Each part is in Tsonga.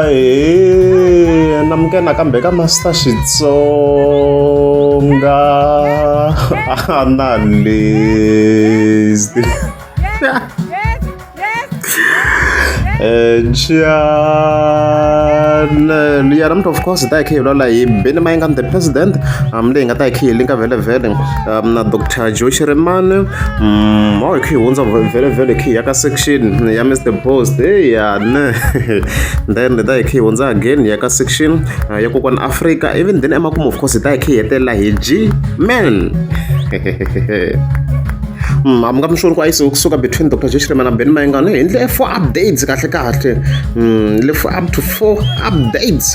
Ahee namukela nakambe ka Master Xitsonga Analyst. Channel ya namuntlha of course hi ta hi kha hi vulavula hi Benny Mayengani the president leyi nga ta hi kha hi linka vhele na Doctor Joe Shirimani mo hi kha hi hundza vhele vhele hi kha hi ya ka section ya Mister Post eya ne then hi ta hi kha hi hundza again hi ya ka section ya Kokwana Africa even then emakumu of course hi ta hi kha hi hetelela hi G man. A mi nga mi sure ku a yi kusuka between Dr. Joe Shirimani na Benny Mayengani hi endle four updates kahle kahle le four up to four updates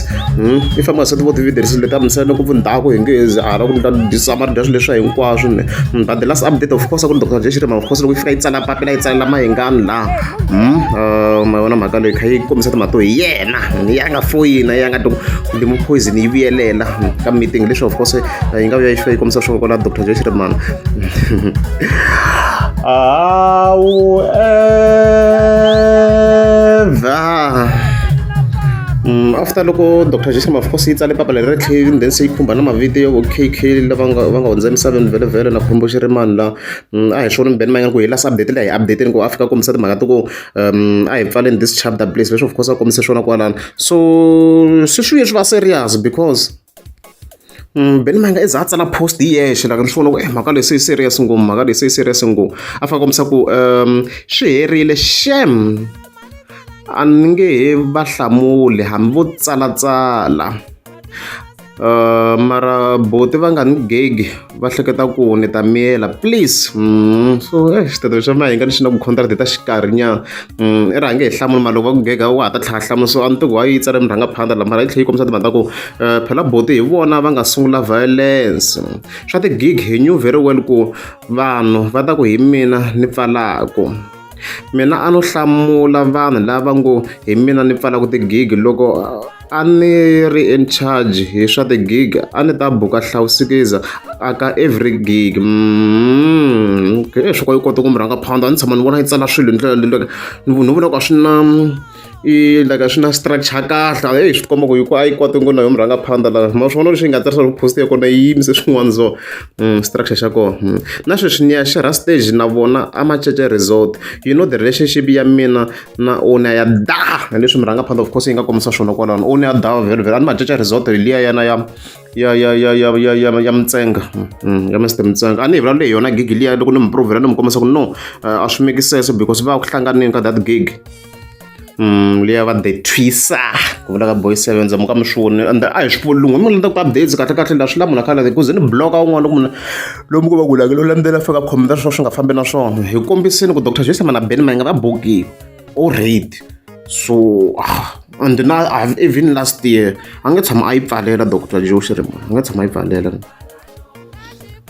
if a nga se ti vo ti-videos leti a mi sele ngopfu ndzhaku hi nge zi a ku ta disama dya swilo leswiya hinkwaswo ne but the last update of course a ku ri Dr. Joe Shirimani of course loko yi fika yi tsala papila yi tsalela Mayengani laha ma vona mhaka leyi kha yi kombisa timhaka to hi yena ya nga foyina ya nga ndi poison yi vuyelela ka meeting leswi of course yi nga vuya yi fika yi kombisa swona kwala Dr. Joe Shirimani. However, after loko Dr. Jason of course yi tsale papila leri tlheli then se yi khumba na mavito ya vo K_K lava nga va nga hundza emisaveni vhele vhele na Khumbo Shirimani la a hi swona Benny Mayengani ku hi last update leyi hi update-ni ku a fika a kombisa timhaka ta ku a hi pfaleni this chapter please leswi of course a kombise swona kwalano so se swi vuye swi va serious because Benny Mayengani i za a tsala post hi yexe like ni swi vona ku mhaka leyi se yi serious ngopfu mhaka leyi se yi serious ngopfu a fika a kombisa ku swi herile xem a ni nge he va hlamuli hambi vo tsalatsala mara boti va nga ni gegi va hleketa ku ni ta miyela please so xiteto xa Mayengani xi na ku contract ta xikarhi nyana i rhange hi hlamula mara loko va ku gega wa ha ta tlhela hlamula so a ni tivi why yi tsale murhangaphandla la mara yi tlhela yi kombisa timhaka ta ku phela boti hi vona va nga sungula violence swa ti-gig he knew very well ku vanhu va ta ku hi mina ni pfalaku mina a no hlamula vanhu lava ngo hi mina ni pfalaku ti-gig loko a ni ri in charge hi swa ti-gig a ni ta buka hlawusikiza a ka every gig okay swi yi kota ku murhangaphandla a ni tshama ni vona yi tsala swilo hi ndlela leyi ni vona ku a swi na i like a swi na structure kahle eyi swi tikomba ku yi a yi kote ngo na yo murhangaphandla la ma swi vona leswi yi nga tsarisa post ya kona yi yimise swin'wana so structure xa kona na sweswi ni ya share stage na vona a Macece Resort you know the relationship ya mina na owner ya da leswi murhangaphandla of course yi nga kombisa swona kwalano owner ya da vhele vhele a ni Macece Resort liya yana ya ya ya ya ya ya ya ya Mutsenga ya Mr Mutsenga a ni hi vulavula hi yona gig liya loko ni mi provela ni mi kombisa ku no a swi make sense because va ku hlanganini ka that gig liya va the twisa ku vula ka boy seven mu ka mi swi voni and a hi swi voni lungu mi landza ku updates kahle kahle la swi la munhu a khale ku ze ni block-a un'wana loko munhu lomu ku va ku lake lo landzela fika comment swo swi nga fambi na swona hi kombisini ku Dr. Jason na Benny Mayengani va bookiwe already so and na even last year a nge tshama a yi pfalela Dr. Joe Shirimani a nge tshama a yi pfalela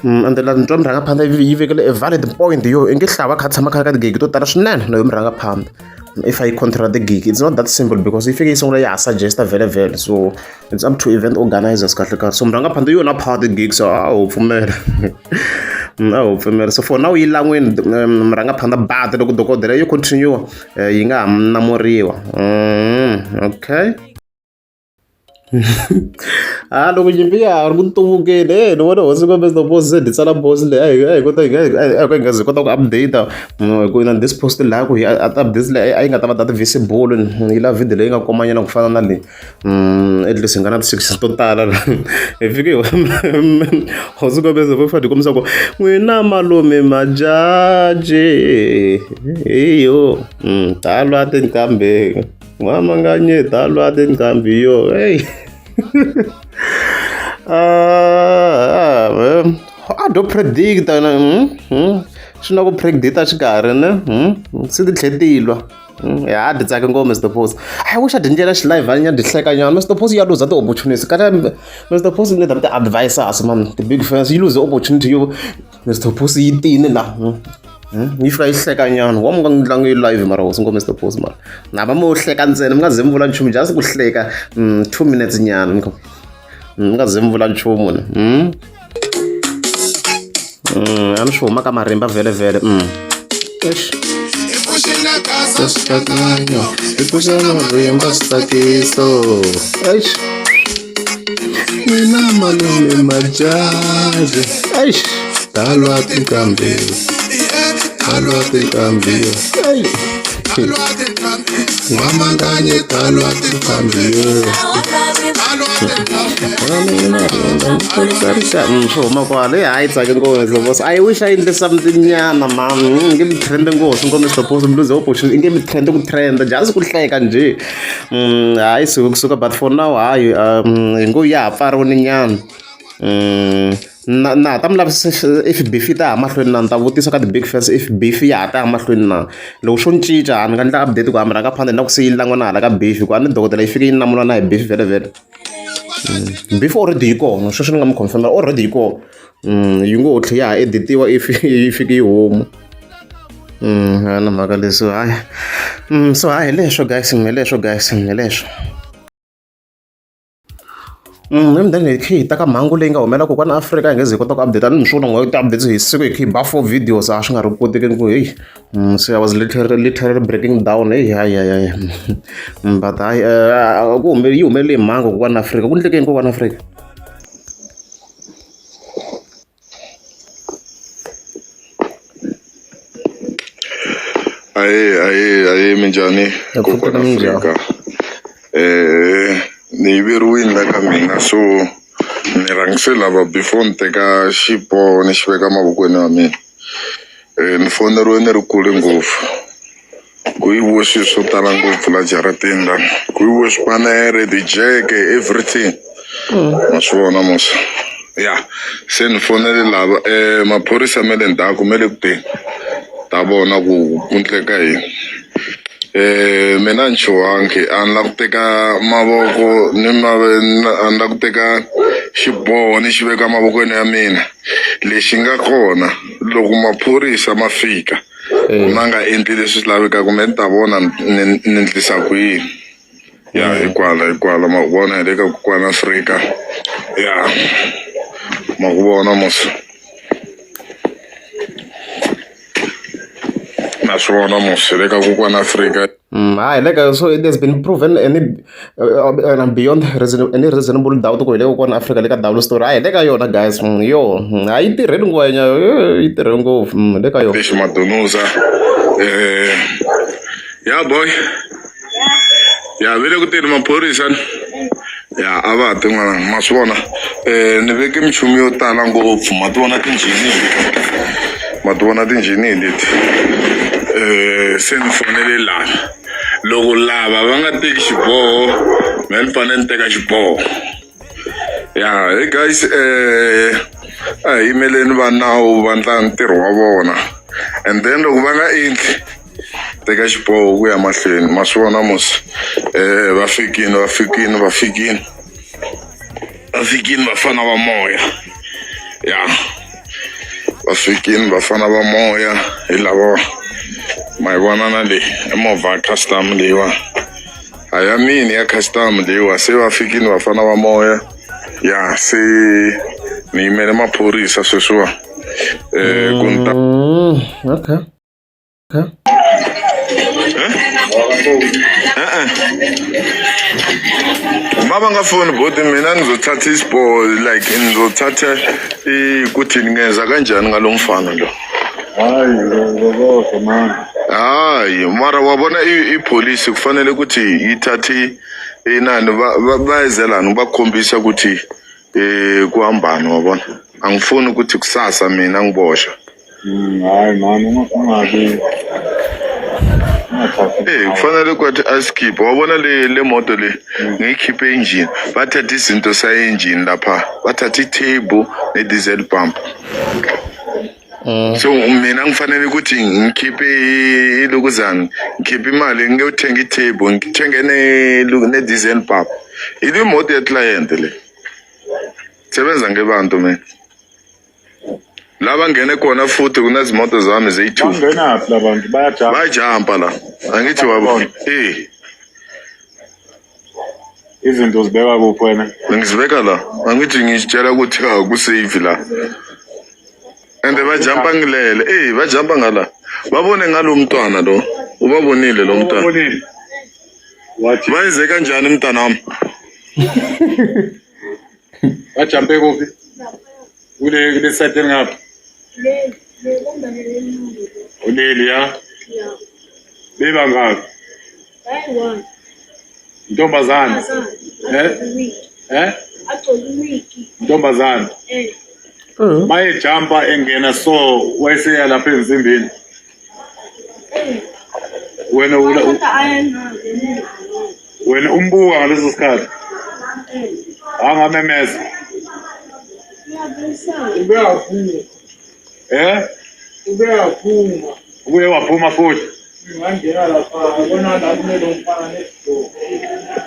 ende la ni twa murhangaphandla yi vekele a valid point yo i nge hlava kha tshama kha ka tigigi to tala swinene na yo murhangaphandla if I contract the gig it's not that simple because yi fike yi sungula ya ha suggesta vhele vhele so it's up to event organizers kahle kahle so murhangaphandla yona power ti-gig so a ho pfumela a ho pfumela so for now yi lan'wini murhangaphandla but loko dokodela yo continue yi nga ha namuriwa okay a loko nyimpi ya ha ri ku tuvukeni e ni vona hosi kumbe the boss se ni tsala boss leyi a hi a hi kota hi a hi nga zi kota ku update hi ku na this post laha ku hi updates leyi a yi nga ta va that visible yi la video leyi nga komanyana ku fana na leyi at least hi nga na ti-six to tala hi fike hi hosi kumbe se fa hi kombisa ku n'wina malume majaji iyo talwa tinqambi N'wamanganye talwa tinqambi yo hey a do predict na swi na ku predicta xikarhi ne se ti tlhe ti lwa ya dyi tsake ngopfu Mr Post I wish a dyi ndlela xi live nya dyi hleka nyana Mr Post ya luza ti-opportunities kahle Mr Post ni ta ti-advisors man ti-big fans yi lose opportunity yo Mr Post yi tini la yi fika yi hleka nyana wa mu nga ntlangu yi live mara hosi ngo Mr Post mara na va mo hleka ntsena mi nga ze mi vula nchumu just ku hleka 2 minutes nyana mi nga ze mi vula nchumu ni a ni swi huma ka marimba vhele vhele eish. Hi pfuxa marimba switsakiso. Eish. Mina malume majazi. Eish. Talwa tinqambi. Talwa tinqambi. Eish. N'wamanganye talwa tinqambi. Swo huma kwale hayi tsake ngopfu boss I wish I endle something nyana man nge mi trend ngopfu ngopfu Mr Post blues opportunity nge mi trend ku trend just ku hleka njhe hayi suka kusuka but for now hayi hi ngo ya ha pfariwini nyana na na ha ta mi lavisisa if beef yi ta ya mahlweni na ni ta vutisa ka ti-big fans if beef ya ha ta ya mahlweni na loko swo cinca ni nga endla update ku hambi rhanga phanda na ku se yi langwa na hala ka beef ku a ni dokodela yi fike yi namula na hi beef vhele vhele beef already yi kona sweswo ni nga mi confirm already yi kona yi ngo tlhe ya ha editiwa if yi fike yi huma na mhaka leswi hayi so hayi hi leswo guys hi leswo guys hi leswo. Emugangeni hi khe hi ta ka mhangu leyi nga humelela kokwana Afrika hi nge ze hi kota ku update a ni swi vona ti-updates hi siku hi khe hi ba four videos a swi nga ri ku kotekeni ku heyi se I was literally literally breaking down heyi hayi hayi hayi but hayi ku yi humelele hi mhangu kokwana Afrika ku endleke yini kokwana Afrika. Ahee, ahee, ahee, minjhani Hi kokwana pfukile minjhani? Afrika? Ni yiveriwile la ka mina so ni rhangise lava before ni teka xiboho ni xi veka mavokweni ya mina. Ni foneriwe ni ri kule ngopfu ku yiviwe swilo swo tala ngopfu la jaratini la ku yiviwe swipanere tijeke everything ma swi vona mos ya se ni fonele lava maphorisa ma le ndzhaku ma le ku teni ta vona ku ku endleka yini mina ni chuhangi a ni la ku teka mavoko ni ma a ni la ku teka xiboho ni xi veka mavokweni ya mina lexi nga kona loko maphorisa ma fika ma nga endli leswi swi lavekaka me ni ta vona ni ni endlisa ku yini ya hikwala hikwala ma ku vona hi le ka kokwana Afrika ya ma ku vona mos na swi vona mos hi le ka kokwana Afrika. Hayi like so it has been proven any beyond reason, any reasonable doubt ku hi le kokwana Afrika le ka W story hayi hi le ka yona guys yo a yi tirheli ngwenya yi tirhe ngopfu hi le ka yona. Lexi Madonusa ya boy ya ve le ku teni maphorisa ya a va ha ti n'wana ma swi vona ni veke minchumu yo tala ngopfu ma ti vona tinjhini ma ti vona tinjhini leti se ni fonele lava loko lava va nga teki xiboho me ni fanele ni teka xiboho ya hey guys a hi yimeleni va nawu va ndla ntirho wa vona and then loko va nga endli teka xiboho ku ya mahlweni ma swi vona mos va fikini va fikini va fikini va fikini vafana va moya ya va fikini vafana va moya hi lava ma yi vona na leyi i movha ya custom leyiwa a ya mini ya custom leyiwa se va fikini vafana va moya ya se ni yimele maphorisa sweswiwa ku ni ta Okay. Okay. Ma va nga foni boti mina ngizothatha isiboho like ngizothatha ukuthi ngingenza kanjani ngalo mfana lo. Hayi ngiyabona mani. Hayi mara wa vona ipholisi kufanele ukuthi ithathe inani bayezelani bakhombisa ukuthi ku hambana wa vona. Angifuni ukuthi kusasa mina ngiboshwe. Hayi mani ungabi ungathathi Kufanele kwathi asikhiphe wabona le le moto le ngiyikhiphe engine bathatha izinto sa engine lapha bathatha i-table ne-diesel pump so mina ngifanele ukuthi ngikhiphe ilukuzana ngikhiphe imali ngiyothenga i-table ngithenge ne-diesel pump ile moto ye-client le sebenza ngebantu mina la bangene khona futhi kunezimoto zami ziyi-two Bangenaphi la bantu bayajamba. Bayajampa la angithi wabo Izinto uzibeka kuphi wena? Ngizibeka la angithi ngizitshela ukuthi akusafe la and bajampa ngilele bajampa ngala babone ngalo mntwana lo. U va vonile lo mntwana. Ubonile. Wathi Bayenze kanjani mntanami? bajampe kuphi? Kule side ngapha. Le le kombane lelungu. Uleli ya. Ya. Bebangaki? Hayi one. Intombazana. Eh? Eh? Agcoke iwigi. Intombazana. Eh. Bayejampa engena so wayeseya lapha enzimbini. Eh. Wena ula Wathatha ayengazi. wena umbuka ngaleso sikhathi. Eh. Angamemeza. Ngiyabisana. Ube waphuma, Eh? ube waphuma. Ubuye waphuma futhi. Ngangena lapha, yabona la kumele umfana nesigqoko.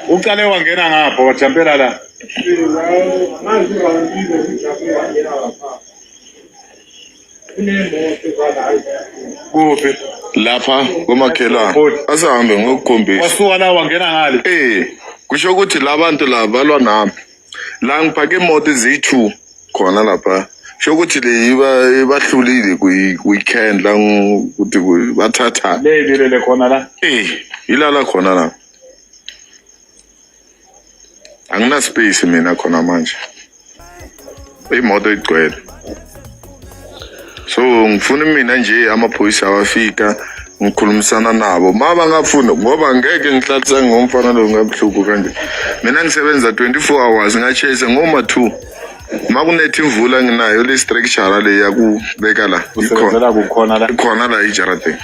Uqale wangena ngapha wajampela la. Ngazi rawundile ujampe wangena lapha. Kunemoto kwala. Kuphi? Lapha komakhelwane. Asahambe ngokukhombisa. Wasuka la wangena ngale. Eh, kusho ukuthi labantu laba balwa nami. La ngiphake imoto eziyi-2 khona lapha. Kusho ukuthi le ibahlulile kuyikhendla ukuthi bathatha. Leli lele khona la. Eh, ilala khona la. Angina space mina khona manje. Imoto igcwele. So ngifuna mina nje amaphoyisa awafika ngikhulumisana nabo. Ma bangafuni ngoba ngeke ngihlalise ngomfana lo ngabuhlungu kanje. Mina ngisebenza 24 hours ngachase ngoma 2. Makunetha imvula nginayo le structure le yakubeka la. Ikhona Usebenzela kukhona la. ikhona la ejaradini.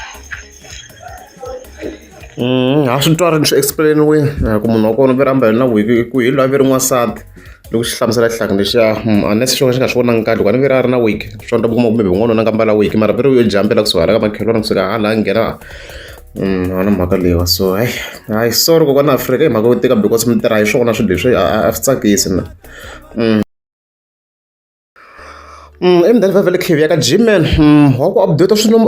A swi twari ni swi explain-iwini ku munhu wa kona u ve ri ambale na wig ku hi loyi a ve ri n'wansati loko xi hlamusela xihlangi lexiya unless xo ka xi nga swi vonangi kahle loko a ni ve ri a ri na wig swo endla kuma kumbe n'wanuna a nga mbala wig mara ve ri yo jampela kusuka hala ka makhelwani kusuka hala a nghena a na mhaka leyiwa so hayi hayi sorry kokwana Afrika hi mhaka yo tika because mi tirha hi swona swilo leswi a swi tsakisi na. Emudende va vele khivi ya ka Gman wa ku update swilo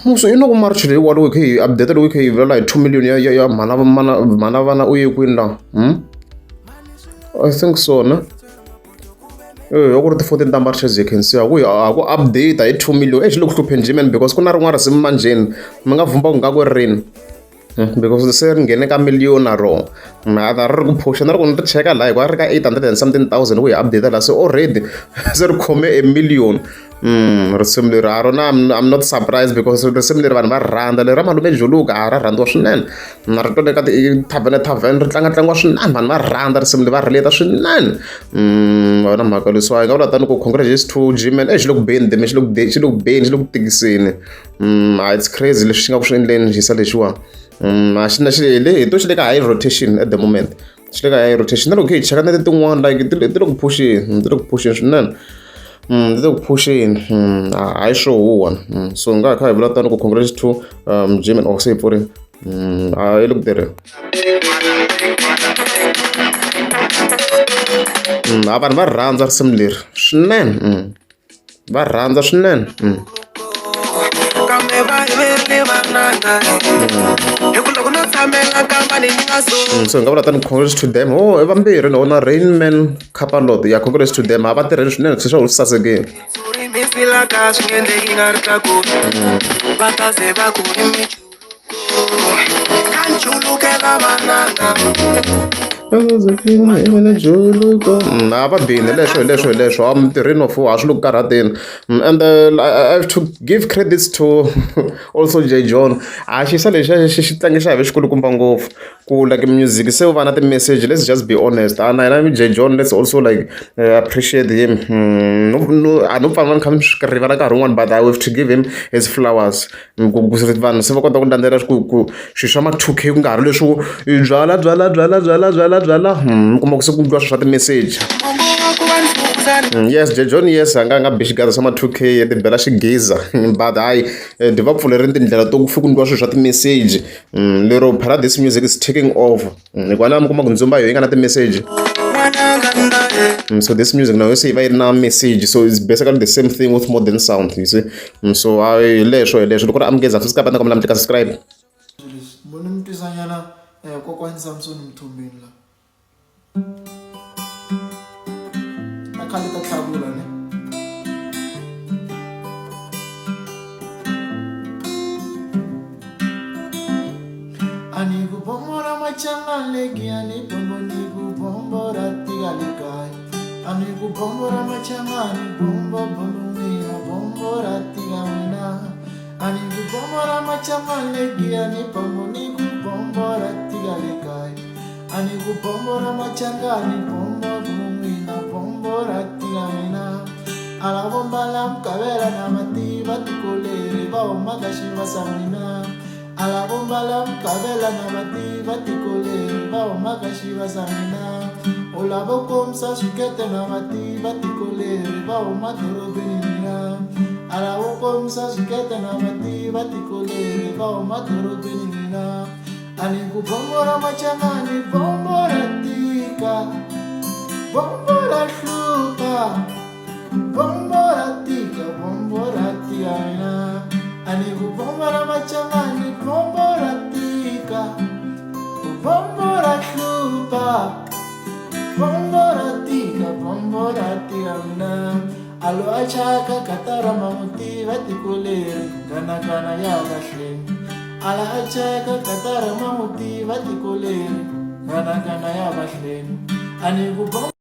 musi i loko March leyi wa loko hi kha hi update loko hi kha hi vulavula hi 2 million ya mhana mana mhana vana u ye kwini la I think so ne a ku ri ti 14 ta March as you can see a ku a ku update hi 2 million exi le ku hlupheni Gman because ku na rin'wana risimu manjheni mi nga vhumba ku nga ku ri rini. Because se ri nghene ka million na rona a ri ri ku phuxa na loko ni ri cheka laha hikuva ri ka 800 and something thousand ku hi update laha se already se ri khome a million. Risimu leri ha rona I'm not surprised because risimu leri vanhu va ri rhandza leri ra malume Juluka a ra rhandziwa swinene na ri twa le ka ti-tavern tavern ri tlanga tlangiwa swinene vanhu va rhandza risimu leri va relate swinene. Yona mhaka leswi hi nga vula tani ku congratulations to Gman exi le ku beni xi le ku xi le ku beni xi le ku tikiseni. It's crazy leswi xi nga ku swi endleni xisa lexiwa. A xi na xi le hi to xi le ka high rotation at the moment. Xi le ka high rotation na loko hi cheka na tin'wana like ti le ku phuxeni, ti le ku phuxeni swinene. Ti le ku phuxeni. Hayi swo huwa. So nga kha hi vula tano ku congrats to Gman oh se yi pfurile. A yi le ku tirheni. A vanhu va rhandza risimu leri swinene. Va rhandza swinene. So hi nga vula tani congrats to them. Oh i vambirhi no na Rain Man Kapalot. Ya congrats to them. A va tirheni swinene sweswo swi sasekile. A va bini hi leswo hi leswo hi leswo a mintirhweni wa a swi le ku karhateni. And I have to give credits to also J John. A xisa lexiya xi tlange xiave xikulukumba ngopfu ku like music se wu va na ti-message let's just be honest. A na yena J John let's also like appreciate him. A no pfa ni kha ni swi rivala nkarhi wun'wani but I have to give him his flowers. Ku vanhu se va kota ku landzelela ku ku swilo swa ma 2K ku nga ha ri leswo byala byala byala byala byala byala. Mi kuma ku se ku endliwa swilo swa ti-message. Yes J John yes a nga bi xigaza swa ma 2K ti bela xighiza but hayi ti va pfulerile tindlela to ku fika ku endliwa swilo swa ti-message. Lero phela this music is taking over. Hikuva mi kuma ku ndzumba yo yi nga na ti-message. So this music now se yi va yi ri na message so it's basically the same thing with modern sound you see. So hi leswo hi leswo loko ri amukeza subscribe na kombela mi tlika subscribe. Mo ni mi twisanyana kokwani Samson Mthombeni la. A khale ta tlhavula ne. A ni ku bombo ra machangani le Giyani bombo ni ku bombo ra tika le kaya. A ni ku bombo ra machangani bombo bombo n'wina bombo ra tika n'wina. A ni ku bombo ra machangani le Giyani bombo ni ku bombo ra tika le kaya. A ni ku bombo ra machangani bombo bombo n'wina bombo ra tika n'wina. A la bomba la mukavela na mativa tiko leri va humaka xivasa n'wina. A la bomba la mukavela na mativa tiko leri va humaka xivasa n'wina. U lava ku komisa swikete na mativa tiko leri va huma dorobeni n'wina. A lava ku komisa swikete na mativa tiko leri va huma dorobeni n'wina. A ni ku bombo ra machangani bombo ra tika bombo ra hlupha bombo ra tika bombo ra tika n'wina. A ni ku bombo ra machangani bombo ra tika bombo ra hlupha bombo ra tika bombo ra tika n'wina. A lo a chaka katara mamutiva tiko leri ganagana ya kahleni. A la a chaka katara mamutiva tiko leri ganagana ya kahleni. A ni ku bombo.